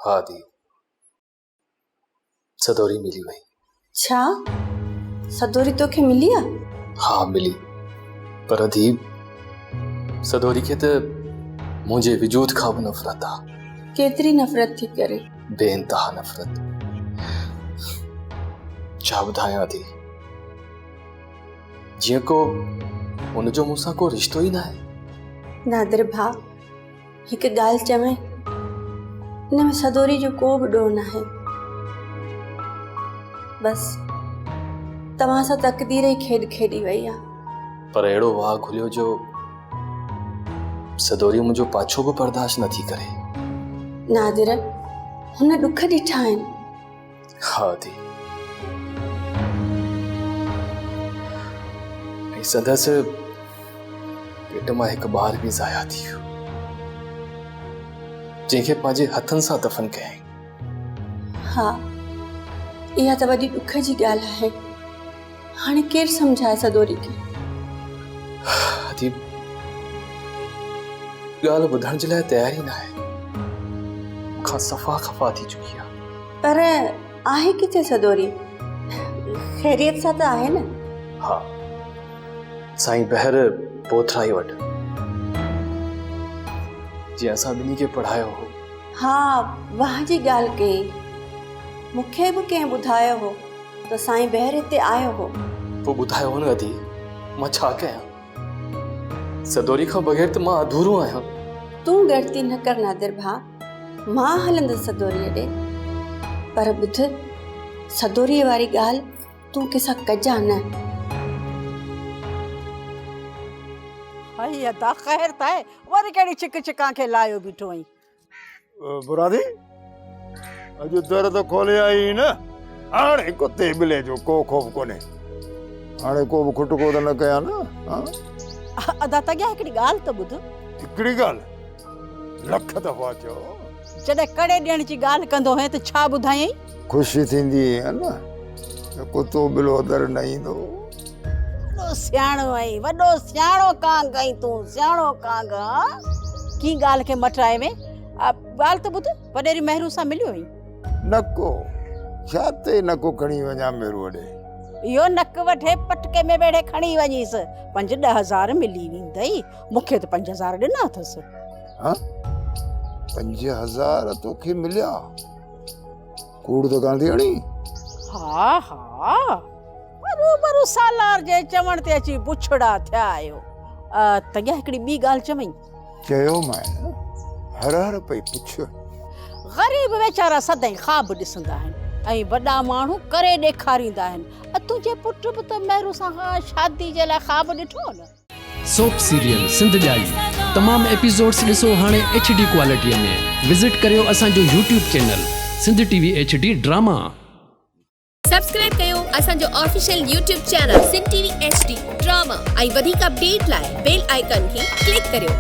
ها ڌيء، سدوري ملي وئي. ڇا؟ سدوري توکي ملي آ؟ ها ملي، پر ڌيء سدوري کي ته منهنجي وجود کان به نفرت آ. ڪيتري نفرت ٿي ڪري؟ بي انتها نفرت. ڇا ٻڌايان ڌيء، جيئن ڪو ان جو مون سان ڪو رشتو ئي ناهي. نادر ڀاء، هڪ ڳالهه چوين، ان ۾ سدوري جو ڪو به ڏوهه ناهي. بس توهان سان تقدير ئي کيڏ کيڏي وئي آ. پر اهڙو واهه گهليو جو سدوري منهنجو پاڇو به برداشت نٿي ڪري. نادر، هن ڏک ڏٺا آهن. ها ادي. ۽ سندس پيٽ مان هڪ ٻار به ضايع ٿي ويو، جنهن کي پنهنجي هٿن سان دفن ڪيائين. ها، اها ته وڏي ڏک جي ڳالهه آهي. هاڻي ڪير سمجهائي سدوري کي؟ ادي، ڳالهه ٻڌڻ جي لاء تيار ئي ناهي. مون کان صفا خفا ٿي چڪي آهي. پر آهي ڪٿي سدوري؟ خيريت سان ته آهي نه؟ ها، سائين بحر پوٿرائي وٽ، جنهن اسان ٻنهي کي پڙهايو هو. ها، واهه جي ڳالهه ڪيئي. مون کي به ڪنهن ٻڌايو هو ته سائين بحر هتي آيو هو. پوء ٻڌايو نه ادي، مان ڇا ڪيان؟ سدوري کان بغير ته مان اڌورو آهيان. تون ڳڻتي نه ڪر نادر ڀاء، مان هلندس سدوريء ڏي. پر ٻڌ، سدوريء واري ڳالهه تون ڪنهن سان ڪجان نه. هائي ادا خير ته آهي، وري ڪهڙي ڇڪ ڇڪان کي لايو بيٺو آهين. برادي اڄ در ته کولي آئي نه هاڻي ڪتي ٻلي جو ڪو خوف ڪونهي هاڻي ڪو به کٽڪو ته نه ڪيان نه ها ادا تڳيا هڪڙي ڳالهه ته ٻڌ هڪڙي ڳالهه لک دفعا چئو جڏهن ڪڙي ڏيڻ جي ڳالهه ڪندو هئين ته ڇا ٻڌايائين خوشي ٿيندي هئي نه ته ڪتو ٻلو در نه ايندو وڏو سياڻو آهين، وڏو سياڻو ڪانگ آهين تون، سياڻو ڪانگ ها. ڪين ڳالهه کي مٽرائي وين. ڳالهه ته ٻڌ، وڏيري مهرو سان مليو آهين؟ نڪو، ڇا تي نڪو کڻي وڃان مهروء ڏي؟ اهو نڪ وڍي پٽڪي ۾ ويڙهي کڻي وڃيس، پنج ڏهه هزار ملي ويندئي. مون کي ته 5000 ڏنا اٿس. ها؟ 5000 توکي مليا؟ ڪوڙ ته ڪانه ٿي هڻين؟ ها ها. روبرو سالار جي چوڻ تي اچي بڇڙا ٿيا آهيو. تڳيا هڪڙي ٻي ڳالهه چوين؟ چيومانء نه، هر هر پئي پڇ. غريب ويچارا سدائين خواب ڏسندا آهن ۽ وڏا ماڻهو ڪري ڏيکاريندا آهن. تنهنجي پٽ به ته مهرو سان شادي جي لاء خواب ڏٺو هو نه؟ سوپ سيريل سنڌ ڄائي تمام ايپيسوڊس ڏسو هاڻي ايڇ ڊي ڪوالٽي ۾ وزٽ ڪريو اسان جو YouTube channel Sindh T V H D drama. Subscribe ڪيو اسان جو official YouTube channel Sindh T V H D drama ۽ وڌيڪ اپڊيٽ لاء بيل آئيڪان کي ڪلڪ ڪريو.